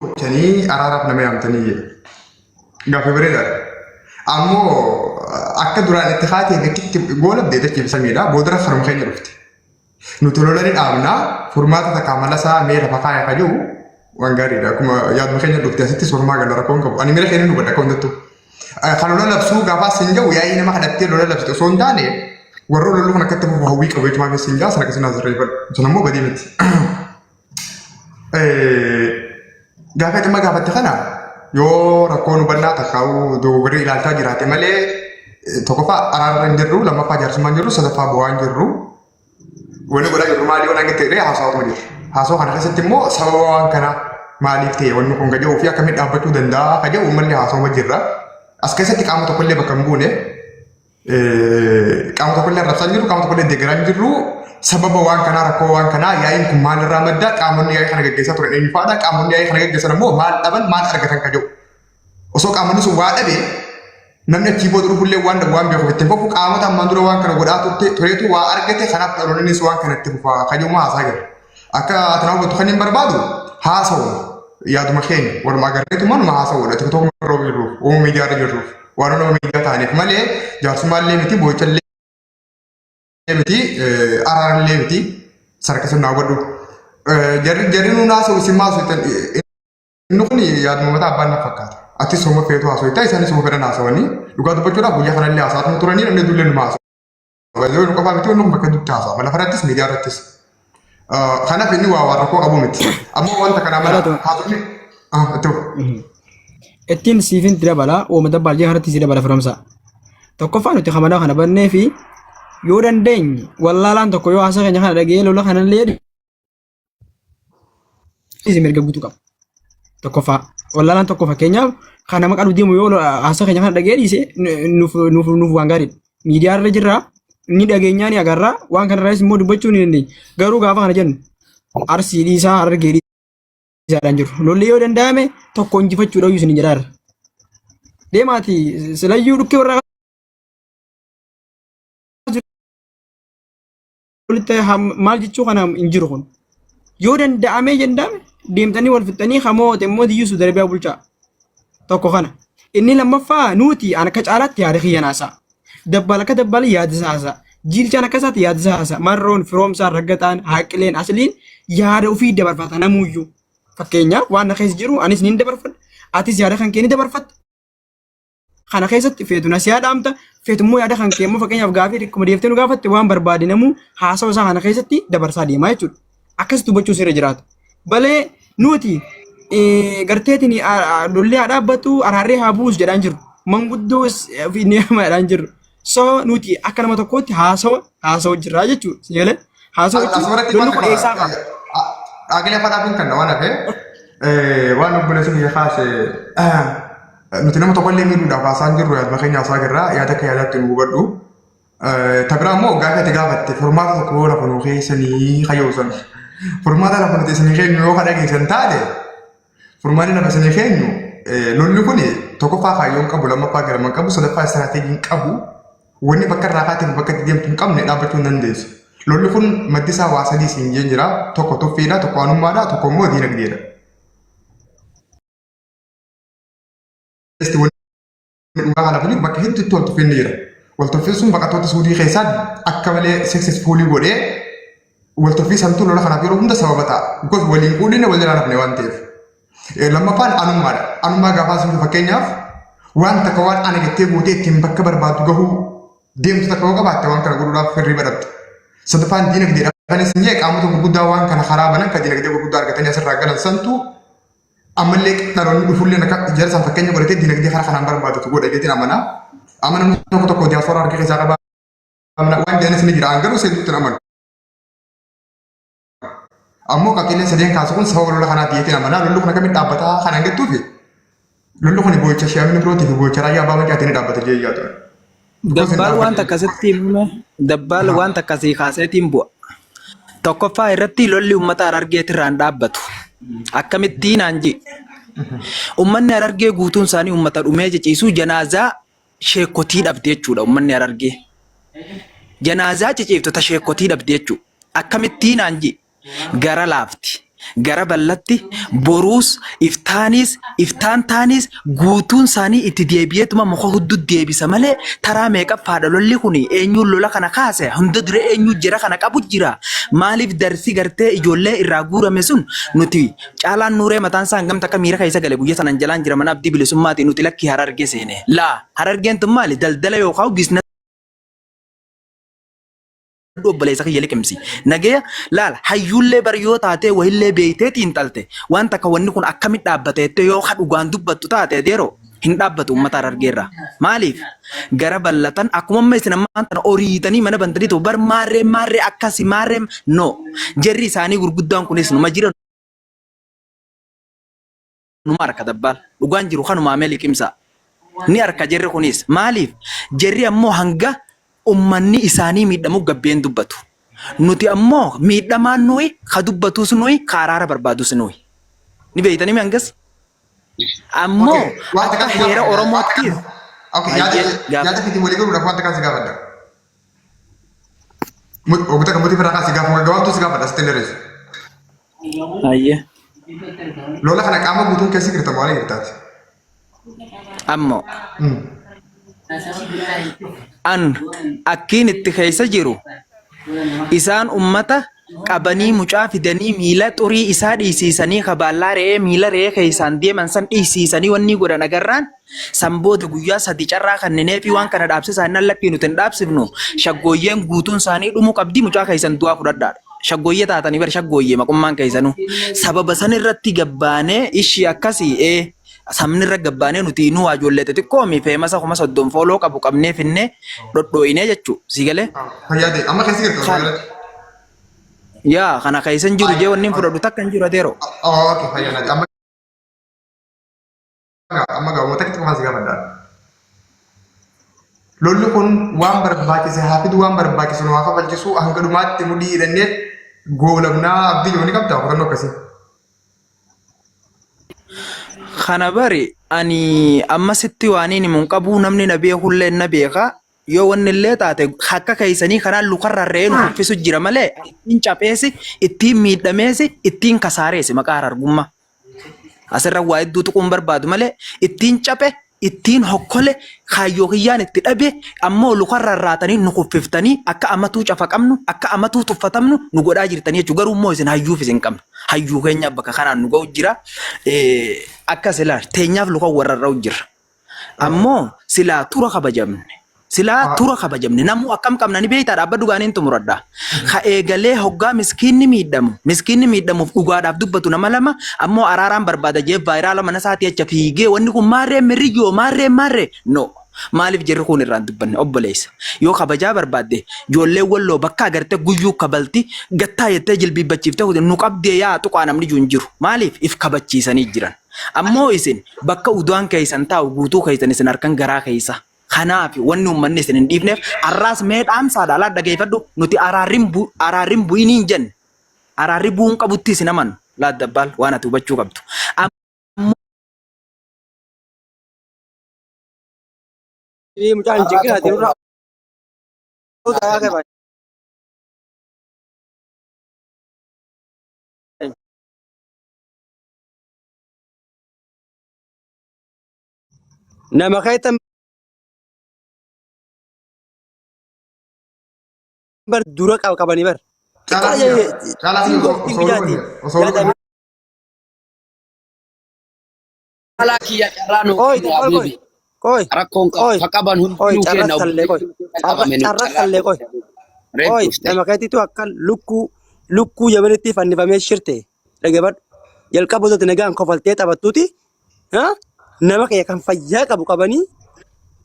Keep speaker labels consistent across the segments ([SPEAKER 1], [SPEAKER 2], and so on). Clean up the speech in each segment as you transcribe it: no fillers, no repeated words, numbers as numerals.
[SPEAKER 1] Gochanii araaraaf nama yaamtanii jedhe. Gaaffii bareedaadha. Ammoo akka duraan itti kaatee bakkitti goolabde dachee fi samiidha. Boodara karuma keenya dhufte. Nuti lola ni dhaabna furmaata takkaa mala isaa mee lafa kaaya ka jiru waan gaariidha. Akkuma yaaduma keenya dhufte asittis walumaa gala rakkoo hin qabu. Ani mira keenya hubadha akka hundattuu. Kan lola labsuu gaafa sin jedhu yaa'ii nama kadhattee lola labsite osoo hin taane warra lollu kun akkatti fufu hawwii qabu jechuun sin jaa sana akkasii naa sirreeffadhu. Sun ammoo badii miti. Gaafa dhimma gaafatte kana yoo rakkoon hubannaa takkaa'uu dogoggorri ilaalchaa jiraate malee tokkoffaa araarra hin jirru lammaffaa jaarsummaa hin jirru sadaffaa bu'aa hin jirru. Wanni godhaa jirru maali yoo naan ta'e haasawaa jirra. Haasawaa kana keessatti immoo sababa waan kanaa maaliif ta'e wanni kun gaja'uu fi akkamitti dhaabbachuu danda'a ka jedhu uummanni haasawaa jirra. As keessatti qaama tokkollee bakka hin buune qaama tokkollee arrabsaa hin jirru qaama tokkollee deeggaraa hin jirru sababa waan kanaa rakkoo waan kanaa yaa'iin kun maalirraa madda qaamonni yaa'ii kana gaggeessaa turan eenyu fa'aadha qaamonni yaa'ii kana gaggeessan immoo maal dhaban maal argatan ka jedhu. Osoo qaamonni sun waa dhabe namni achii booda dhufullee waan dhabu waan beekuuf ittiin fufu qaamota ammaan dura waan kana godhaa turte tureetu waa argate kanaaf dhaloonnis waan kana itti fufa ka jedhu haasaa jira. Akka ati na hubattu kan hin barbaadu haasawu yaaduma keenya walumaa agarreetu manuma haasawuudha tiktook irra jirruuf uumama miidiyaa irra jirruuf waan nama miidiyaa ta'aniif malee jaarsummaa miti boo'ichallee miti araarallee miti sarka sun naa hubadhu. Jarri jarri nuun haasa'u isin maasu inni kun yaaduma mataa abbaan na fakkaata. Atis soma feetu haasa'u isaanis soma fedhan haasawanii dhugaa dubbachuudhaaf guyyaa kanallee haasa'aa turanii namni dullee numa haasa'u. Yoo nu qofaa miti wanni kun bakka hedduutti haasa'ama. Lafa irrattis miidiyaa irrattis. Kanaaf inni waa waan rakkoo qabu miti. Ammoo wanta kanaa mala
[SPEAKER 2] Galatoon.
[SPEAKER 1] haasofni. Itti fufi.
[SPEAKER 2] Ittiin siifin itti dabala uuma dabbaal jee kanatti si dabala firoomsa. Tokkoffaa nuti kamanaa kana bannee fi yoo dandeenye wallaalaan tokko yoo haasaa keenya kana dhaga'ee lola kanallee dhiise mirga guutuu qaba. Tokkoffaa wallaalaan tokko fakkeenyaaf kan nama qalu deemu yoo haasaa keenya kana dhaga'ee dhiise nuuf nuuf nuuf waan gaariidha. Miidiyaa irra jirra ni dhageenyaa ni agarra waan kanarraas immoo dubbachuu ni dandeenya. Garuu gaafa kana jennu Arsii dhiisaa Harargee dhiisaadhaan jiru. Lolli yoo danda'ame tokko injifachuudha iyyuu isin jedhaarra. Deemaati silayyuu dhukkee warra walitti maal jechuu kana hin jiru kun. Yoo danda'amee danda'ame deemtanii wal fixxanii hamoo immoo diyyuu Suudi Arabiyaa bulchaa. Tokko kana. Inni lammaffaa nuti an akka caalaatti yaada kiyya naasaa. Dabbaal akka dabbaal yaada isaa haasa'a. Jiilchaan akka isaatti yaada isaa haasa'a. Marroon, firoomsaan, raggaxaan, haaqileen, asliin yaada ofii dabarfata namuyyuu. Fakkeenyaaf waan na keessa jiru anis niin dabarfadha. Atis yaada kan kee ni dabarfatta. Kana keessatti feetu nasiyaa dhaamta, feetu immoo yaada kan kee immoo fakkeenyaaf gaafii akkuma deeftee nu gaafatte waan barbaade namuu haasawa isaa kana keessatti dabarsaa deemaa jechuudha. Akkasitti hubachuu sirra jiraata. Balee nuti garteetiin lolli haa dhaabbatu araarri haa bu'us jedhaan jiru. Manguddoo fi ni jedhaan jiru. So nuti akka nama tokkootti haasawa haasawa jirra jechuudha. Si galee haasawa jechuun
[SPEAKER 1] Asirratti
[SPEAKER 2] lolli kun eessaa ka'a?
[SPEAKER 1] Dhaqilee fadhaaf kan waan hafe waan obboleessi kiyya kaase nuti nama tokkollee miidhuudhaaf haasaan jirru yaaduma keenya haasaa jirra yaada akka yaadaatti nu hubadhu. Ta biraa immoo gaafa ati gaafatte furmaata tokko yoo lafa nuu keessanii kayyoosan furmaata lafa nuti isinii keenyu yoo ka dhageessan taate furmaanni lafa isinii keenyu lolli kun tokkoffaa kaayyoon qabu lammaffaa galma hin qabu sadaffaa istiraateejii hin qabu wanni bakka irraa kaatee bakka itti deemtu hin qabne dhaabbachuu hin dandeessu. Lolli kun maddi isaa waa sadii siin jeen jira tokko tuffiidha tokko anummaadha tokko immoo diinagdeedha. Wanni dhugaa kana kun bakka hedduutti wal tuffiin ni jira. Wal tuffiin sun baqattoota Suudii keessaa akka malee successfully godhee wal tuffii santuu lola kanaaf yeroo hunda sababa ta'a. Because waliin quudhine wal jalaa hafne waan ta'eef. Lammaffaan anummaadha. Anummaa gaafaa sun fakkeenyaaf waan takka waan ana jettee gootee ittiin bakka barbaaddu gahuu deemtu takka yoo qabaatte waan kana godhuudhaaf firrii badhabda. Sadaffaan diinagdeedha. Kanis ni qaamota gurguddaa waan kana karaa banan kan diinagdee gurguddaa argatanii asirraa galan santu ammallee dhaloonni dhufullee akka jara san fakkeenya godhatee diinagdee karaa kanaan barbaadatu godha jeetiin amana. Amma namni tokko tokko diyaaspooraa harka keessaa qaba. Waan jedhanis ni jira. An garuu seetuutti hin amanu. Ammoo qabxiileen sadeen kaasu kun sababa lola kanaati jeetiin amana. Lolli kun akkamitti dhaabbataa kanaan jettuufi lolli kun boo'icha shi'amni birootii fi boo'icha raayyaa abbaa maccaatiin ni dhaabbata jee yaadu.
[SPEAKER 3] Dabbaal waan takkasitti himame dabbaal waan takkasii kaaseetiin bu'a. Tokkoffaa irratti lolli uummata Harargeetirraa hin dhaabbatu. Akkamittiin naan jee. Uummanni Harargee guutuun isaanii uummata dhumee ciciisuu janaazaa sheekotii dhabde jechuudha uummanni Harargee. Janaazaa ciciiftu ta sheekotii dhabde jechuudha. Akkamittiin naan jee. Gara laafti. Gara ballatti boruus iftaaniis iftaan taaniis guutuun isaanii itti deebi'eetuma muka hudduu deebisa malee taraa meeqaffaadha lolli kun eenyuun lola kana kaase hunda dura eenyuu jira kana qabu jira maaliif darsi gartee ijoollee irraa guurame sun nuti caalaan nuuree mataan isaa hangam takka miira keessa gale guyya sanan jalaan jira mana abdii bilisummaatii nuti lakkii harargee seene laa harargeen tun maali daldala yookaan biizinasii obboleessa kiyya liqimsi. Nageya laala hayyuullee bar yoo taatee wahillee beeytee xiinxalte waan takka wanni kun akkamitti dhaabbate jettee yoo ka dhugaan dubbattu taate adeeroo hin dhaabbatu uummata harargeerraa. Maaliif gara ballatan akkuma amma isin ammaan tana oriitanii mana bantanii ta'u bar maarree maarree akkasi maarree no jarri isaanii gurguddaan kunis numa jira numa harka dabbaal dhugaan jiru kanumaa mee liqimsaa ni harka jarri kunis maaliif jarri ammoo hanga ummanni isaanii miidhamu gabbeen dubbatu nuti ammoo miidhamaan nuyi ka dubbatus nuyi ka araara barbaadus nuyi ni beeytanii mi hangas ammoo
[SPEAKER 1] Okay, wanta
[SPEAKER 3] akka
[SPEAKER 1] kan si
[SPEAKER 3] heera
[SPEAKER 1] gaafadha.
[SPEAKER 3] Oromoottis
[SPEAKER 1] Okay, yaada
[SPEAKER 3] hayyee
[SPEAKER 1] yaada
[SPEAKER 3] gaafa
[SPEAKER 1] keetiin walii galuudhaaf wanta kan si gaafadha. Waggoota kan mootii irraa kaasee gaafuma gabaabtuu si gaafadha sitti hin dheeressu.
[SPEAKER 3] Hayyee.
[SPEAKER 1] Lola kana qaama guutuun keessa jirta moo ala jirtaati?
[SPEAKER 3] Ammoo an akkiin itti keessa jiru isaan ummata qabanii mucaa fidanii miila xurii isaa dhiisiisanii kabaallaa re'ee miila re'ee keessaan deeman san dhiisiisanii wanni godhan agarraan san booda guyyaa sadi carraa kennineefii waan kana dhaabsisaa inni lakkii nuti hin dhaabsifnu shaggooyyeen guutuun isaanii dhumuu qabdi mucaa keessan du'aa fudhadhaadha. Shaggooyyee taatanii bar shaggooyyee maqummaan keessanuu sababa san irratti gabbaanee ishii akkasii ee sabni irra gabbaanee nuti inuu waa ijoollee xixiqqoomi feemasa 30,000 fooloo qabu qabnee finnee dhodhooyinee jechuu si galee.
[SPEAKER 1] Fayyaa ta'e amma keessa jirta
[SPEAKER 3] Kan
[SPEAKER 1] galatti.
[SPEAKER 3] yaa kana keessa hin jiru jee wanni hin fudhadhu takka hin jiru adeero.
[SPEAKER 1] Okay, fayyaa naati. Amma amma gaa uummata kitti qofaan si gaafadha. Lolli kun waan barbaachise haa fidu waan barbaachisu nu haa kafalchisu hanga dhumaatti mudhii hidhannee goolabnaa abdii jiru ni qabdaa kutannoo akkasii.
[SPEAKER 3] Kana bari ani amma sitti waan inni mun qabu namni na beekullee na beeka yoo wanni illee taate akka keessanii kanaan lukarra re'ee nu kuffisu jira malee ittiin capheesi ittiin miidhameesi ittiin kasaareesi maqaa harargummaa. Asirra waa hedduu tuquun barbaadu malee ittiin caphe ittiin hokkole kaayyoo kiyyaan itti dhabe ammoo lukarra raatanii nu kuffiftanii akka amatuu cafaqamnu akka amatuu tuffatamnu nu godhaa jirtanii jechuudha. Garuu immoo isin hayyuuf isin qabna. Hayyuu keenya bakka kanaan nu ga'u jira. Akka silaa teenyaaf luka warra ra'u jira. Ammoo silaa tura kabajamne. Silaa tura kabajamne. Namuu akkam qabna ni beektaa dhaabbadhu gaaniin xumuradha. Ka eegalee hoggaa miskiinni miidhamu. Miskiinni miidhamuuf dhugaadhaaf dubbatu nama lama ammoo araaraan barbaada jee vaayiraala mana isaatii acha fiigee wanni kun maarree mirriyyoo maarree maarree no. Maaliif jarri kun irraan dubbanne obboleessa. Yoo kabajaa barbaadde ijoolleen walloo bakka agarte guyyuu kabalti gattaa jettee jilbiibbachiiftee nu qabdee yaa tuqaa namni jiru hin jiru. Maaliif if kabachiisanii jiran. Ammoo isin bakka udaan keessan taa'u guutuu keessan isin harkan garaa keessa. Kanaaf wanni uummanni isin hin dhiifneef arraas mee dhaamsaadha alaa dhageeffadhu nuti araarrin bu'inii hin jenne. Araarri bu'uun qabutti isin amanu laat dabbaal waan ati hubachuu qabdu.
[SPEAKER 4] Mucaan hin
[SPEAKER 3] Carraa
[SPEAKER 4] cinqin ati
[SPEAKER 3] tokko
[SPEAKER 4] nurraa utayaa Nama keetan bar dura qabanii bar.
[SPEAKER 1] Caalaa
[SPEAKER 4] Xiqqoo
[SPEAKER 1] kiyya caalaa kiyya
[SPEAKER 4] singoo
[SPEAKER 1] osoo
[SPEAKER 4] ittiin
[SPEAKER 1] osoo
[SPEAKER 4] bijaati.
[SPEAKER 1] hubanne osoo
[SPEAKER 4] Yaada
[SPEAKER 1] hubanne
[SPEAKER 5] Caalaa kiyya carraa nuu
[SPEAKER 4] Qoy
[SPEAKER 5] kennu
[SPEAKER 4] qoy qoy
[SPEAKER 5] habiibi.
[SPEAKER 4] qoy
[SPEAKER 5] Rakkoon qabu.
[SPEAKER 4] qoy
[SPEAKER 5] Ka qaban
[SPEAKER 4] qoy
[SPEAKER 5] hundinuu
[SPEAKER 4] carra
[SPEAKER 5] kenna
[SPEAKER 4] sallee qoy
[SPEAKER 5] obboleessi keenya
[SPEAKER 4] carra
[SPEAKER 5] qabame nu
[SPEAKER 4] carra
[SPEAKER 5] carraa
[SPEAKER 4] sallee
[SPEAKER 5] nuu
[SPEAKER 4] qoy
[SPEAKER 5] kenna. Reef
[SPEAKER 4] qoy
[SPEAKER 5] dhufte.
[SPEAKER 4] nama keetitu akka lukkuu lukkuu yabanitti fannifamee shirte dhaggeeffadhu jalqaba osoo nagaan kofaltee taphattuuti ha? Nama kee kan fayyaa qabu qabanii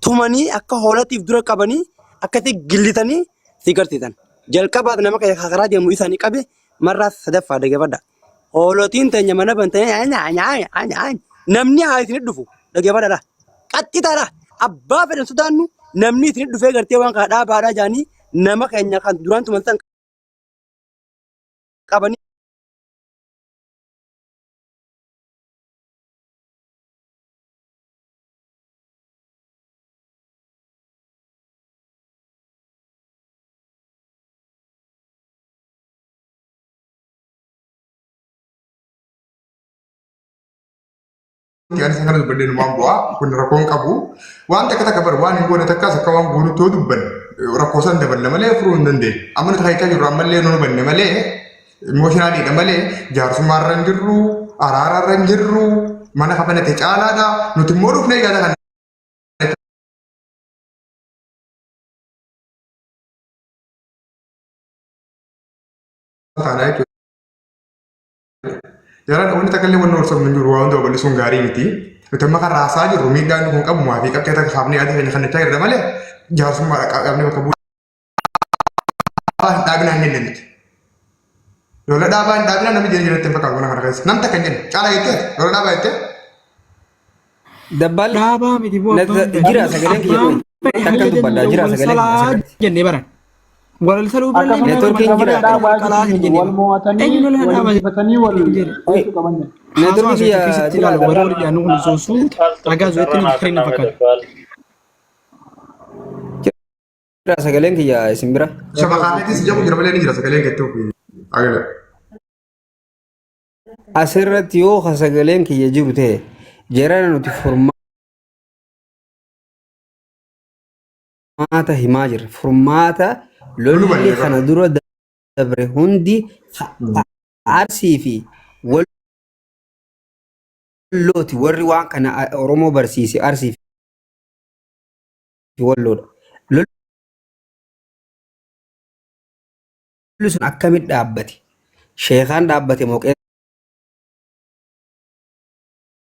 [SPEAKER 4] tumanii akka hoolatiif dura qabanii akkatti gillitanii si garsiisan. Jalqabaaf nama kee karaa deemu isaanii qabe marraa sadaffaa dhaggeeffadha. Hoolotiin teenya mana bantanii anya anya anya anya anya namni haa isin dhufu dhaggeeffadha. Qaxxitaadha. Abbaa fedhan sodaannu namni isin dhufee gartee waan kana dhaabaadhaa jaanii nama keenya kan duraan tuman san qabanii
[SPEAKER 1] Ani isa kana dubbadhee numaan bu'aa kun rakkoon qabu. Waan takka takka bar waan hin goone takkaas akka waan goonutti yoo dubbanne rakkoo san daballa malee furuu hin dandeenyu. Amma nuti kan jirru ammallee nu hubanne malee emotionaliidha malee jaarsummaa irra hin jirru, araara irra hin jirru, mana kafanate caalaadha. Nuti immoo dhufnee yaada kana taanaa jechuudha. Jalaan wanni takka illee wanni horsoomnu hin jiru waa hunda babal'isuun gaarii miti. Nuti amma kan raasaa jirru miidhaa inni kun qabu maafi qabxee takka kaafnee yaada keenya kan jechaa jirra malee jaarsummaa qabnee bakka bu'aa hin dhaabinaa hin jenne miti. Lola dhaabaa hin dhaabinaa namni jireenya jireetti hin fakkaatu mana kana keessa. Nam takka hin jenne caalaa jettee lola dhaabaa jettee.
[SPEAKER 6] Dabbal
[SPEAKER 2] Dhaabaa miti bu'aa abbaan
[SPEAKER 6] jira sagaleen kiyya
[SPEAKER 2] abbaan
[SPEAKER 6] qoy.
[SPEAKER 2] fedhe
[SPEAKER 6] Takka
[SPEAKER 2] hanga
[SPEAKER 6] dubbadha
[SPEAKER 2] danda'u
[SPEAKER 6] jira
[SPEAKER 2] wal
[SPEAKER 6] sagaleen kiyya
[SPEAKER 2] salaa
[SPEAKER 6] asirratti.
[SPEAKER 2] jennee baran. Wal saluu birallee nama
[SPEAKER 6] Neetworkiin
[SPEAKER 2] nama
[SPEAKER 6] jira.
[SPEAKER 2] akka wal qalaa hin jennee
[SPEAKER 7] Wal
[SPEAKER 2] bara.
[SPEAKER 7] mo'atanii
[SPEAKER 2] Eenyu lola
[SPEAKER 7] wal
[SPEAKER 2] dhaabaa
[SPEAKER 7] injifatanii wal
[SPEAKER 2] hin jedhe.
[SPEAKER 7] geessuu qaban jedhe.
[SPEAKER 2] Haasawaa
[SPEAKER 6] Neetworkii
[SPEAKER 2] asirratti
[SPEAKER 6] kiyya
[SPEAKER 2] keessatti
[SPEAKER 6] jira
[SPEAKER 2] ilaalu warri
[SPEAKER 6] dabbal.
[SPEAKER 2] wal dhiyaannu kun osoo suuta ragaa
[SPEAKER 8] Caaltu
[SPEAKER 2] zuwetti
[SPEAKER 8] carraa
[SPEAKER 2] ni
[SPEAKER 8] naa
[SPEAKER 2] firin
[SPEAKER 8] kenname
[SPEAKER 2] fakkaata.
[SPEAKER 8] dabbaal.
[SPEAKER 6] Jira sagaleen kiyya isin bira.
[SPEAKER 1] Shabakaaneetis jedhamu jira malee ni jira sagaleen keetti ofii. Agala.
[SPEAKER 6] Asirratti yoo ka sagaleen kiyya jiru ta'e jarana nuti furmaata himaa jirra. Furmaata
[SPEAKER 1] Lolu
[SPEAKER 6] lolli
[SPEAKER 1] banne
[SPEAKER 6] kana
[SPEAKER 1] bara.
[SPEAKER 6] dura dabre hundi arsii fi wallooti warri waan kana Oromoo barsiise arsii fi walloodha. Lolli sun akkamitti dhaabbate? Sheekaan dhaabbate moo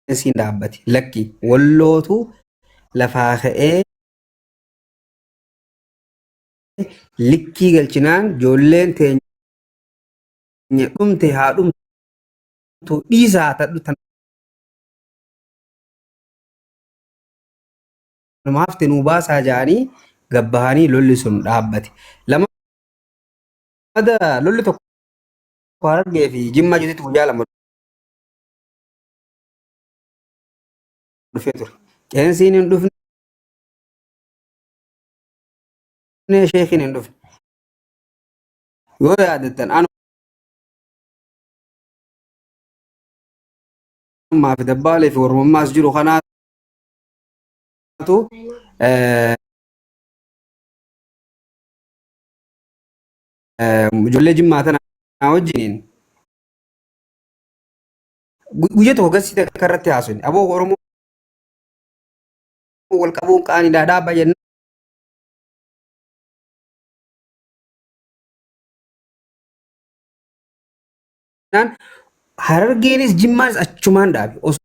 [SPEAKER 6] qeesiin dhaabbate? Lakki wallootu lafaa ka'ee likkii galchinaan ijoolleen teenya dhumte haa dhumtu dhiisaa tadhu tanuma hafte nuu baasaa ja'anii gabbahanii lolli sun dhaabbate. Lamada lolli tokko Harargee fi Jimmaa jidduutti guyyaa 2 dhufee ture. Qeensiin hin dhufne, sheekiin hin dhufne. Yoo yaadattan anumaa fi dabbaalee fi warrummaas jiru kanaatu ijoollee Jimmaa tana wajjiniin guyya tokko gassi takka irratti haasofne. Aboo Oromoo wal qabuun qaaniidha dhaabba jennaan Harargeenis Jimmaanis achumaan dhaabe. Osoo